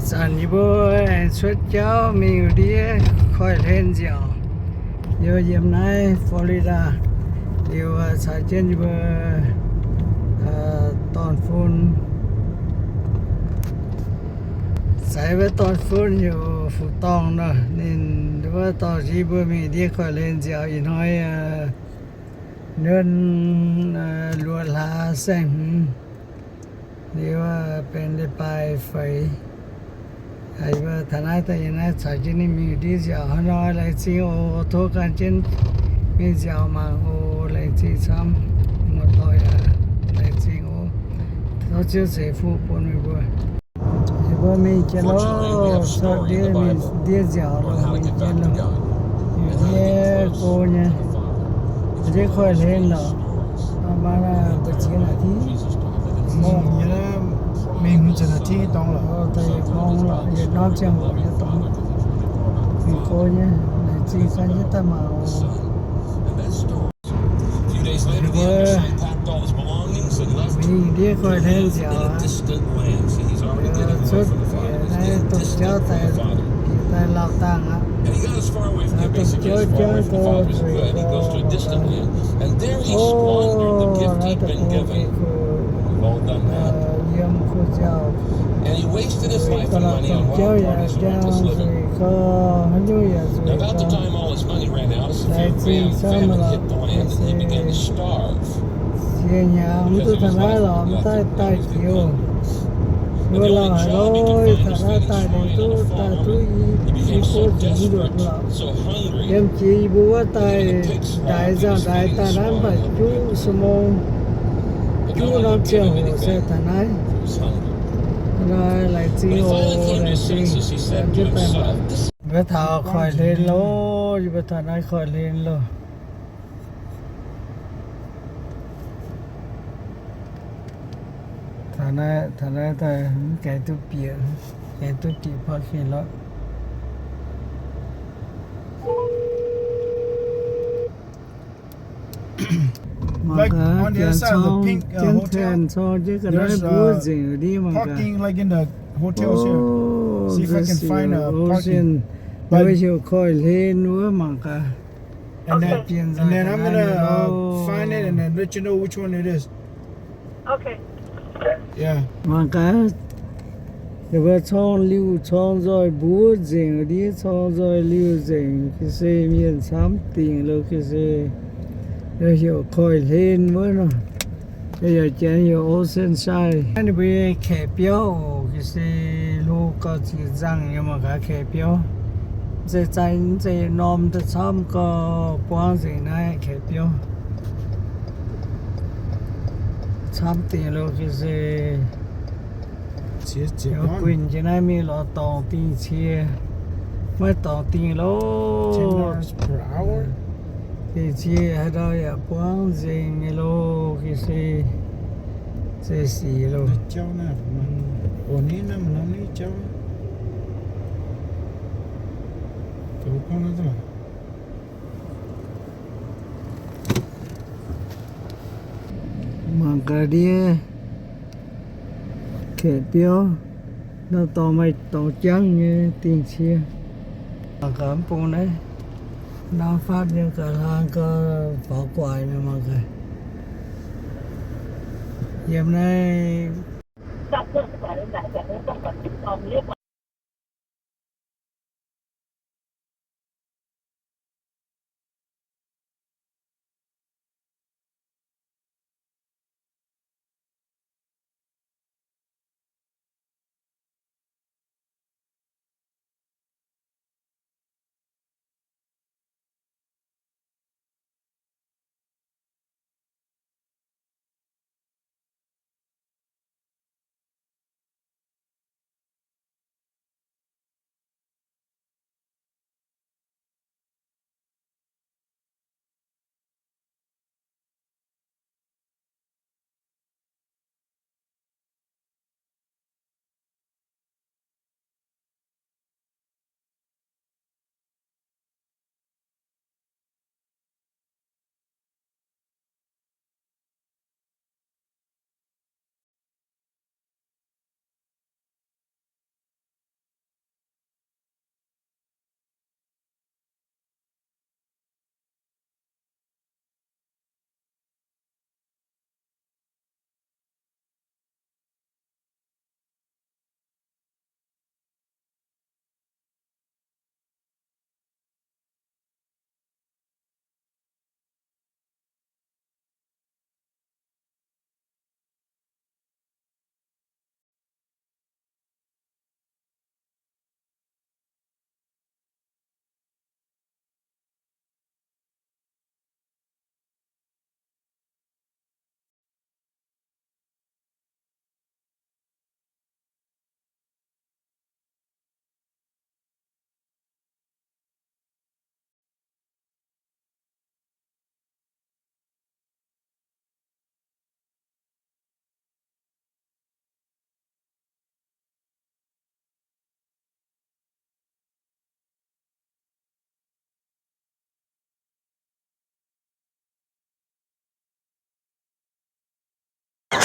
Zanc yie mbuo aengx cuotv jauv mingh ndiev koiv-hlen nziaauc, yiem naaiv Florida liuz, caux jienv yie mbuo dorn-fun, caux wuov dorn-fun heuc Fu Dorng nor, ninh wuov dorh yie mbuo mingh ndiev koiv-hlen nziaauc. Ih hnoi luonh luoqc hlaax saeng-hmz, liuz benx leiz-baaix feix. Yie mbuo taux naaiv daaih, yie naaiv caux jienv ninh mingh ndiev nziaauc hnangv nor. Laengz zingh oc. Tov gan jienv mingh nziaauc mangc oc. Laengz zingh camv. Muoz-doic aac, laengz zingh oc. Tov Ziouv ceix fuqv bun meih mbuo. Yie mbuo mingh jienv loh, cuotv ndiev mingh ndiev nziaauc loh, mingh jienv loh. Ndiev go nyei, ndiev koiv-hlen loh. Mangc gaax, mbuo ziex naaic tiqv, mingh hmz ziepc naaic tiqv dongh loh. Da'yietv norm ziangh hoc nyei dongh, mingh go nyei, laengz zingh gan jienv daaih mangc oc. Mingh ndiev koiv-hlen nziaauc aqv. Cuotv bieqc naaiv domh jauv daaih, bieqc daaih lauh dangh aqv. Naaiv domh jauv jauv gorx-youz, o, naaiv deix gorx-youz yiem kuv nziaauc, gorx-youz domh jauv yaac jangx nzueic gorx, haaix nyungc yaac nzueic gorx. Laengz zingh camv loh. Ziex hnyangx mv duqv taux naaiv lorqc, mv daaih daaih jiex oc. Mbuo lauh haic loh, taux naaiv daaih liuz duqv daaih duqv i cin buo nzunc loh. Yiem jiex yie mbuo wuov daaih ndaix nzangh ndaix daaih naaiv mv baac juqv ชั่วโมง, juqv norm ziangh hoc se taux naaiv. Laengz zingh oc, laengz zingh. Mbuo taux koiv-hlen loh, yie mbuo taux naaiv koiv-hlen loh. Taux naaiv, taux naaiv daaih mv gaengh duqv bieqc, gaengh duqv bieqc parking lot. Mangc gaax, janx corng jienv tengx corng jienv ga'naaiv mbuov nzengc ndiev mangc gaax. Ocean, yie mbuo heuc koiv-hlen wuov mangc gaax. Mangc gaax, ninh mbuo corng liuh corng nzoih mbuov nzengc ndiev, corng nzoih liuh nzengc, ga'sie mienh camv dingc loh, ga'sie heuc koiv-hlen wuov nor. Yaac janx heuc Oceanside. Naaiv ninh mbuo nyei kaeqv biauv oc, ga'sie hlo gauh ziex nzangh nyei mangc gaax kaeqv biauv. Mv zeiz zaih, mv zeiz norm daaih camv, gauh buangv nzengc naaiv kaeqv biauv. Camv dingc loh, ga'sie guinh jienv naaiv mingh lorz dorngc dingh cie. Maiv dorngc dingh loh. Dingh cie haaix ndau yaac buangv nzengc nyei loh, ga'sie, se sic loh. Mangc gaax ndiev kaeqv biauv, norm dorngx maaih dorngx jangv nyei dingh cie. Mangc gaax mv bung naaiv, norm fatv nyei ga'hlang gauh faaux guaax nyei mangc gaax. Yiem naaiv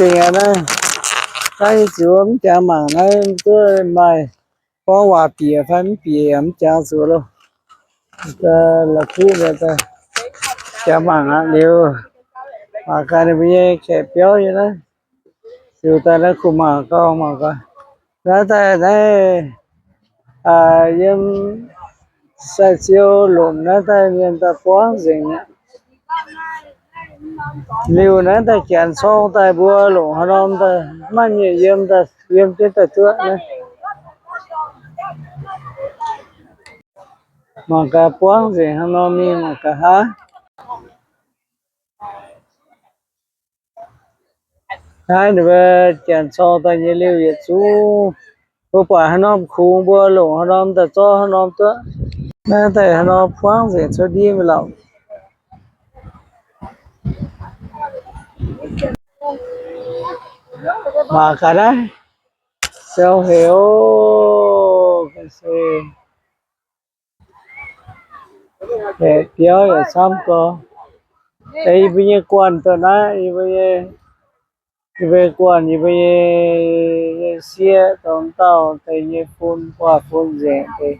Gengh aqv naaiv, naaiv ziouc mv jangx mangc naaiv duqv maaih gorngv waac bieqc fai mv bieqc yaac mv jangx zuqc loh. La'kuqv jangx mangc aqv liuz, mangc gaax ninh mbuo nyei kaeqv biauv nyei naaiv. Ziouc daaih naaiv kuh mangc gaax, mangc gaax. Naaiv daaih naaiv yiem Sai-Ziou lomc naaiv daaih mienh daaih buangv nzengc aqv. Liuz naaiv daaih janx corng daaih mbuo longc haaix norm daaih maiv maaih mienh yiem daaih, yiem jienv daaih duqv naaiv. Mangc gaax buangv nzengc haaix norm mingh, mangc gaax haaix. Naaiv ninh mbuo janx corng daaih nyei liuz yietc zungv, mbuo buatc haaix norm kungx mbuo longc haaix norm daaih zorqv haaix norm duqv. Naaiv daaih haaix norm buangv nzengc cuotv ndiev mingh lorqc. Mangc gaax naaiv, siou heix oc, se biauv yaac camv gorx. Yie mbuo nyei guanh dongh naaiv, yie mbuo nyei, yie mbuo nyei guanh, yie mbuo nyei, nyei sieqv dongh dauh deix nyei fun, buatc fun nzengc deix,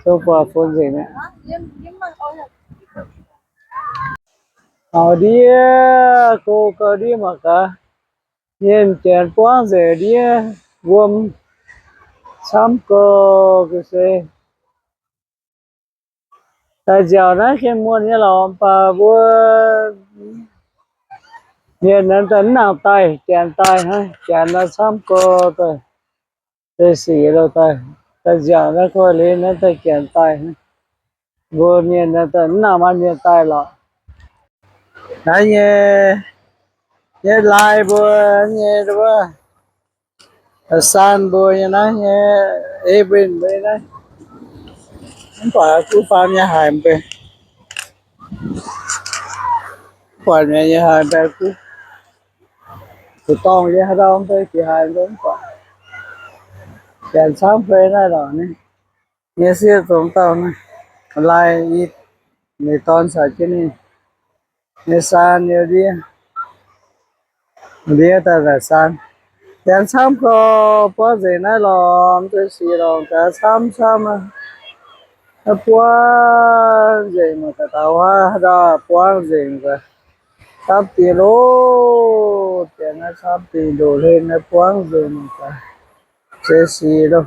zungv buatc fun nzengc aqv. Auv-ndiev, go gauh ndiev mangc gaax. Mienh janx buangv nzengc ndiev, wuom camv gorx, ga'sie. Daaih nziaauc naaiv gengh muonh nyei lorqc, mv baac mbuo mienh naaiv daaih mv nangc daaih, janx daaih hnangv, janx naaiv camv gorx daaih, se sic loh daaih. Daaih nziaauc naaiv korv-lienh naaiv daaih janx daaih hnangv. Mbuo mienh naaiv daaih mv nangc maaih mienh daaih lorqc. Naaiv nyei, nyei lai mbuo nyei wuov, saan mbuo nyei naaiv nyei, ei mbuo nyei naaiv. Mv baac kuv faam nyei haic mv bei. Buatc mienh nyei haic mv bei, kuv dorngh nyei haaix dauh mv bei jiex haic mv bei mv baac. Janx camv fai naaiv lorqc ni. Nyei sieqv zongx dauh naaiv, lai i, ninh dorn caux jienv ninh nyei saan nyei ndiev, ndiev daaih naaic saan. Janx camv gorx, buangv nzengc naaiv lorqc, mv zeiz sic lorqc, gaax camv camv aqv. Naaiv buangv nzengc mangc gaax, taux haaix dauh buangv nzengc gaax. Camv dingc loh, janx naaiv camv dingc, ndoqc hlen naaiv buangv nzengc mangc gaax, se sic loh.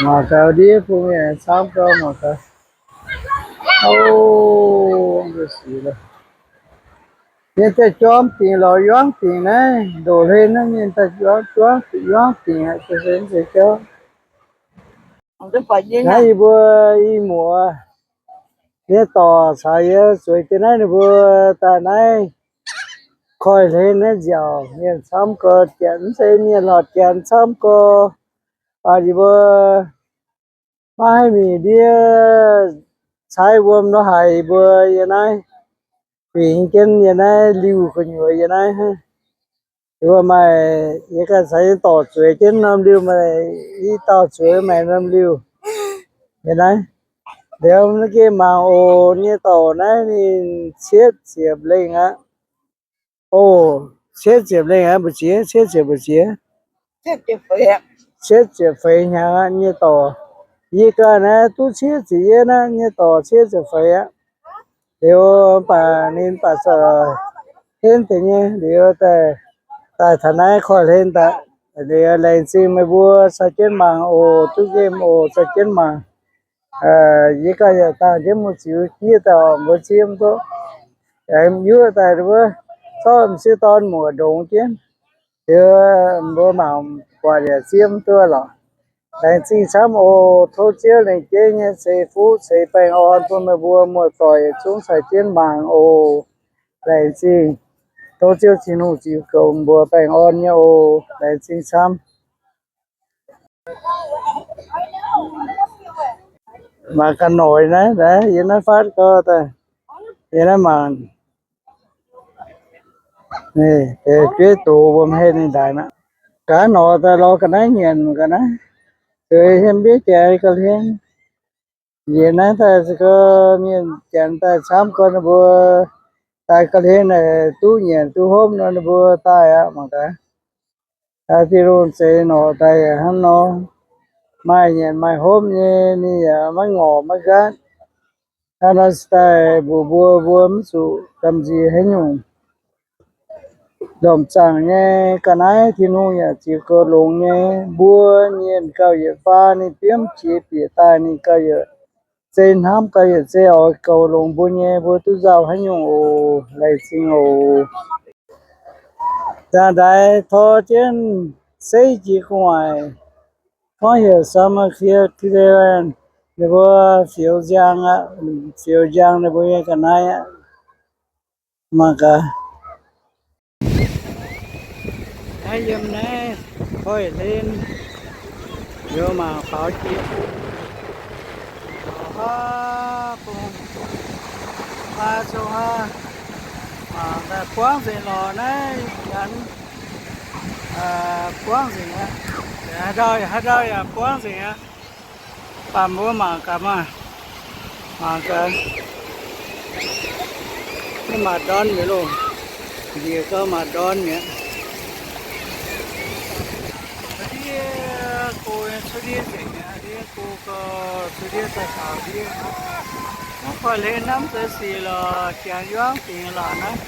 Mangc gaax ndiev bun mienh camv gau mangc gaax. O, se sic loh. Mienh daaih jorm dingc lorz yuangv dingc naaiv, ndoqc hlen naaiv mienh daaih jorm, jorm, yuangv dingc aqv, se se mv zeiz jauv. Naaiv yie mbuo i muoz nyei dorc caux yie zueiz jienv naaiv ninh mbuo daaih naaiv koiv-hlen naaiv nziaauc, mienh camv gau, janx mv zeiz mienh lorqc, janx camv gau. Yie mbuo maiv haih mingh ndiev caaiv wuom nor haic, yie mbuo yie naaiv kuingx jienv yie naaiv liuh gu'nyuoz yie naaiv hnangv. Yie mbuo maaih, yie ganh caux yie dorc zueiz jienv norm liuh, maaih i dauh zueiz maengx norm liuh. Yie naaiv, liuz naaiv gengh mangc oc, nyei dorc naaiv ninh cietv ziepc lengh aqv. O, cietv ziepc lengh aqv, mbu'ziex, cietv ziepc mbu'ziex? Cietv ziepc feix hnyangx aqv, nyei dorc. Yie ganh naaiv duqv cietv ziepc yietv aqv, nyei dorc cietv ziepc feix aqv. Liuz mv baac ninh mv baac corc henv deix nyei, liuz daaih, daaih taux naaiv koiv-hlen daaih. Liuz laengz zingh meih mbuo caux jienv mangc oc, duqv nqemh oc, caux jienv mangc. Yie ganh yaac dangh jienv muoz-ziux jieqv daaih oc, mbuo zieqv mv duqv. Aengx yuoqv daaih wuov, zorqv m'sieqv dorn muoc ndongx jienv. Liuz mbuo mangc buatc yaac zieqv mv duqv lorqc. Laengz zingh camv oc. Tov Ziouv lengc jeiv nyei ceix fuqv ceix baengh orn bun meih mbuo muoz-doic yietc zungv caux jienv mangc oc. Laengz zingh. Tov Ziouv Tin-Hungh ziux goux mbuo baengh orn nyei oc. Laengz zingh camv. Mangc ga'noic naaiv, naaiv yie naaiv fatv gau daaih, yie naaiv mangc, deix bieiv doz wuom hei ninh ndaix aqv. Gaax norqc daaih lorz ga'naaiv nyanc ga'naaiv, zueiz hietv mbieiv jaaix ga'hlen. Njiec naaiv daaih se gorngv mienh janx daaih camv gorn ninh mbuo daaih ga'hlen naaic duqv nyanc duqv hopv nor ninh mbuo daaih aqv mangc gaax. Daaih diuh lungh zeix norqc daaih yaac hnangv nor, maaih nyanc maaih hopv nyei, ninh yaac maiv ngorc maiv nqaatv. Hnangv nor se daaih mbuox mbuo, mbuo mv zuqc gamh nziex haaix nyungc. Lomc zaangc nyei ga'naaiv Tin-Hungh yaac ziex goux longx nyei. Mbuo mienh gauh yietc faah ninh biomv qiex bieqc daaih ninh gauh yietc zei hnamv gauh yietc zei oix goux longx mbuo nyei, mbuo duqv nzauh haaix nyungc oc. Laengz zingh oc. Zaangc ndaix tor jienv seiv jiex gu'nguaaic, gorngv heuc Summer Clearing, ninh mbuo fioux nziang aqv, fioux nziang ninh mbuo nyei ga'naaiv aqv. Mangc gaax. Naaiv yiem naaiv koiv-hlen, liuz mangc faaux jiex bung, aa, bung, aa, zungv aa, mangc daaih buangv nzengc lorqc naaiv, janx, buangv nzengc aqv. Haaix ndau, haaix ndau yaac buangv nzengc aqv. Baamh mbuo mangc gaax maah, mangc gaax. Naaiv maaih ndorn mi'aqv loh, njiec gau maaih ndorn mi'aqv. Ndiev go cuotv ndiev nzengc mi'aqv, ndiev go gau cuotv ndiev daaih faaux ndiev. Mv koiv-hlen hnamv za'gengh sic lorqc, jangx yuangv dingc lorqc naaiv.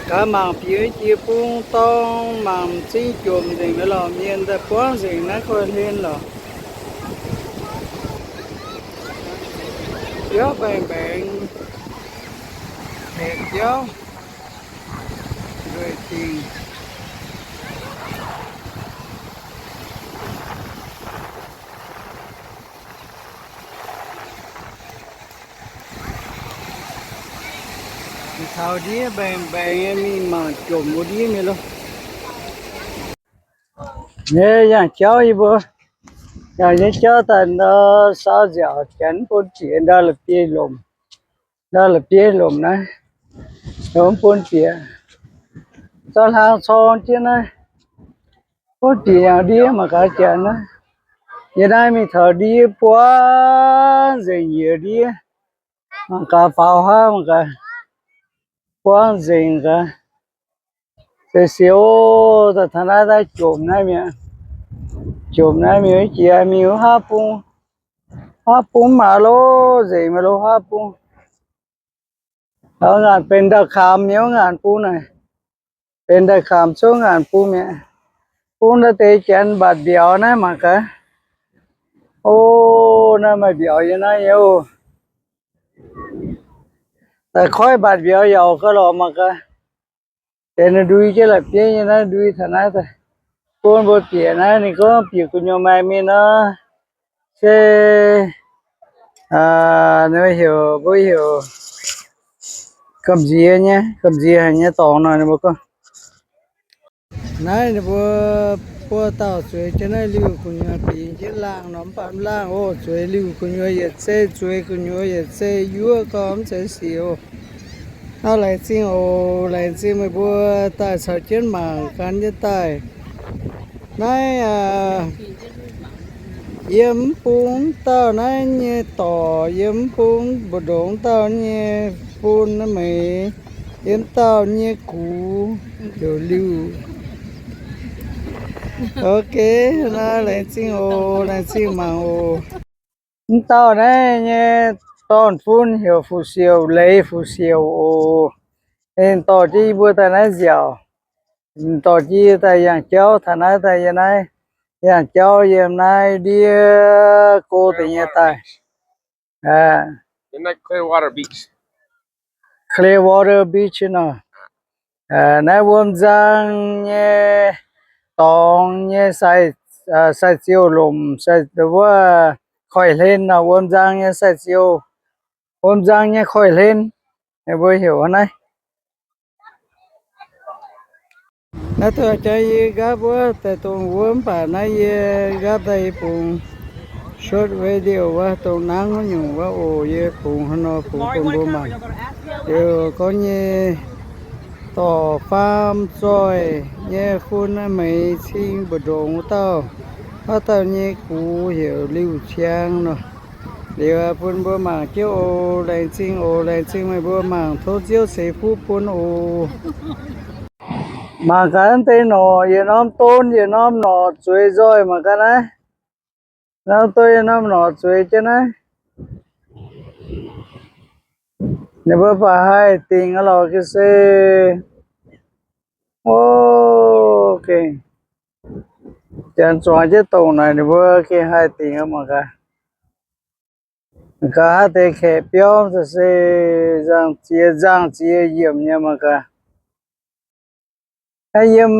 Gaax mangc bieqc jiex bung dorng, mangc m'zing jomc nzengc lorqc, mienh daaih buangv nzengc naaiv koiv-hlen lorqc. Biauv mbaengx-mbaengx, hepc biauv, nzueic dingc. Taux ndiev mbaengx-mbaengx nyei mingh mangc jomc wuov ndiev nyei loh. Nyei yangh jauv yie mbuo, yangh nyei jauv daaih ndau saau nziaauc janx bun bieqc ndau la'bieiv lomc, ndau la'bieiv lomc naaiv, mv bun bieqc. Zorqv hlang corng jienv naaiv, bun bieqc yangh ndiev mangc gaax janx naaiv. Yie naaiv mingh taux ndiev buangv nzengc njiec ndiev. Mangc gaax faaux haav mangc gaax. Buangv nzengc gaax. Se siou, daaih taux naaiv daaih jomc naaiv mi'aqv. Jomc naaiv mingh wuov jiex mingh wuov haav bung. Haav bung mv maaih loh, nzengc maiv loh haav bung. Taux ngaanc benx ndau-kaamx mi'aqv, wuov ngaanc bung naaic. Benx ndau-kaamx cuotv ngaanc bung mi'aqv. Bung naaiv deix janx mbatc mbiauz naaiv mangc gaax. O, naaiv maaih mbiauz yiem naaiv nyei oc. Daaih koiv mbatc mbiauz yaac gauh lorqc mangc gaax. Deix ndui jienv la'bieiv nyei naaiv ndui taux naaiv daaih. Bun mbuo bieqc naaiv ninh gorngv bieqc gu'nyuoz maaih mienh nor. Se, aa, ninh mbuo heuc, mbuo heuc gamh nziex nyei, gamh nziex haic nyei dorngx nor ninh mbuo gorngv. Naaiv ninh mbuo buo dauh zueiz jienv naaiv liuh gu'nyuoz bingx jienv laangh nor mv baac mv laangh oc. Zueiz liuh gu'nyuoz yietc zei, zueiz gu'nyuoz yietc zei yuoqv gau mv zeiz sic oc. Nor laengz zingh oc, laengz zingh meih mbuo daaih caux jienv mangc gan jienv daaih. Naaiv, aa, yiem mv bung mv dauh naaiv nyei dorc, yiem mv bung mbu'ndongx mv dauh nyei fun naaiv meix, yiem dauh nyei gux heuc liuh. Ok, naaiv laengz zingh oc, laengz zingh mangc oc. Mv dauh naaiv nyei dorn-fun heuc Fuqv Siouc, Leiz Fuqv Siouc oc. Ninh dorh jienv yie mbuo daaih naaiv nziaauc. Ninh dorh jienv yie daaih yangh jauv taux naaiv daaih yie naaiv yangh jauv yiem naaiv ndiev go deix nyei daaih. Clearwater Beach nor. Naaiv wuom nzang nyei dorngx nyei sai, sai-ziouh lomc, sai, wuov koiv-hlen nor, wuom nzang nyei sai-ziouh, wuom nzang nyei koiv-hlen, mbuo heuc naaiv. Naaiv duqv jangx yie nqaapv wuov daaih dongh wuov mv baac naaiv yie nqaapv daaih yie bungx short video wuov dongh nangv wuov nyungc wuov oc. Yie bungx haaix nor bungx bun mbuo mangc. Liuz gorngv nyei dorc faam zoih nyei fun naaiv meix cing mbu'ndongx wuov dauh, wuov dauh nyei gux heuc Liuh Ciang nor. Liuz bun mbuo mangc jienv oc. Laengz zingh oc. Laengz zingh meih mbuo mangc. Tov Ziouv ceix fuqv bun oc. Mangc gaax naaiv deix norqc, yietc norm don yietc norm norqc zueiz nzoih. Mangc gaax naaiv. Norm don yietc norm norqc zueiz jienv naaiv. Ninh mbuo baac haih dingc lorqc ga'sie. O, gengh janx zuangx jienv dongh naaic ninh mbuo gengh haih dingc mangc gaax. Mangc gaax haaix deix kaeqv biauv se nzangc-ziex nzangc-ziex yiemc nyei mangc gaax. Naaiv yiem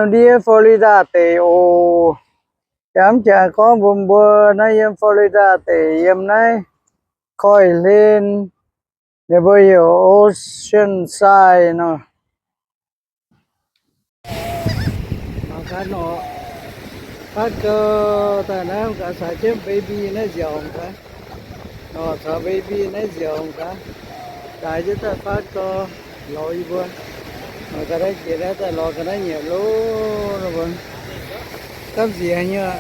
ndiev Florida deic oc. Yaac mv jangx gorngv mbuox mbuo, naaiv yiem Florida deic, yiem naaiv koiv-hlen, ninh mbuo heuc Oceanside nor. Mangc gaax norqc, fatv gau daaih naaiv, mangc gaax caux jienv baby naaiv nziaauc gaax. Norqc caux baby naaiv nziaauc gaax. Daaih jienv daaih fatv gau, lorz yie mbuo. Mangc gaax naaiv jiex naaiv daaih lorz ga'naaiv nyanc loh, mbuo gamv nziex nyei.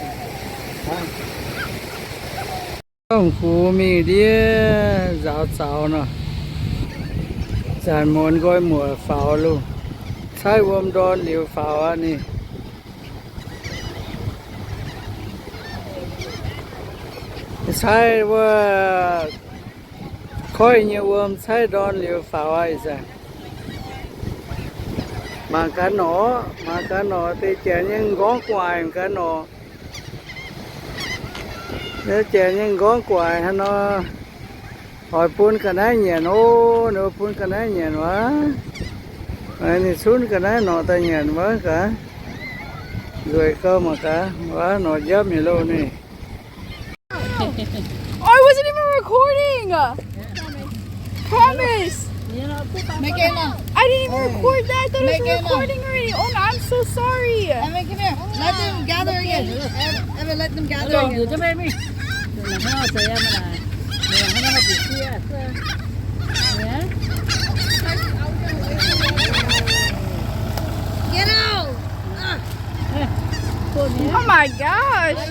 Domh gux mingh ndiev nzaaux zaux nor, zanc muonz nqoi muoc faaux loh, caaiv wuom ndorn liuz faaux aqv ninh. Caaiv wuov koiv nyei wuom caaiv ndorn liuz faaux aqv ih zanc. Mangc gaax norqc, mangc gaax norqc, deix janx nyei m'nqorngv gu'nguaaic, mangc gaax norqc. Deix janx nyei m'nqorngv gu'nguaaic hnangv nor. Oix bun ga'naaiv nyanc ov, ninh mbuo bun ga'naaiv nyanc wuov. Ninh cunv ga'naaiv norqc daaih nyanc wuov gaax. Nzueic gau mangc gaax, wuov norqc njapv mi'aqv loh ninh. Oh, I wasn't even recording. Promise. I didn't even record that. I thought it was recording already. Oh, no, I'm so sorry. Evan, come here. Let them gather again. Evan, let them gather again. Get out. Oh my gosh.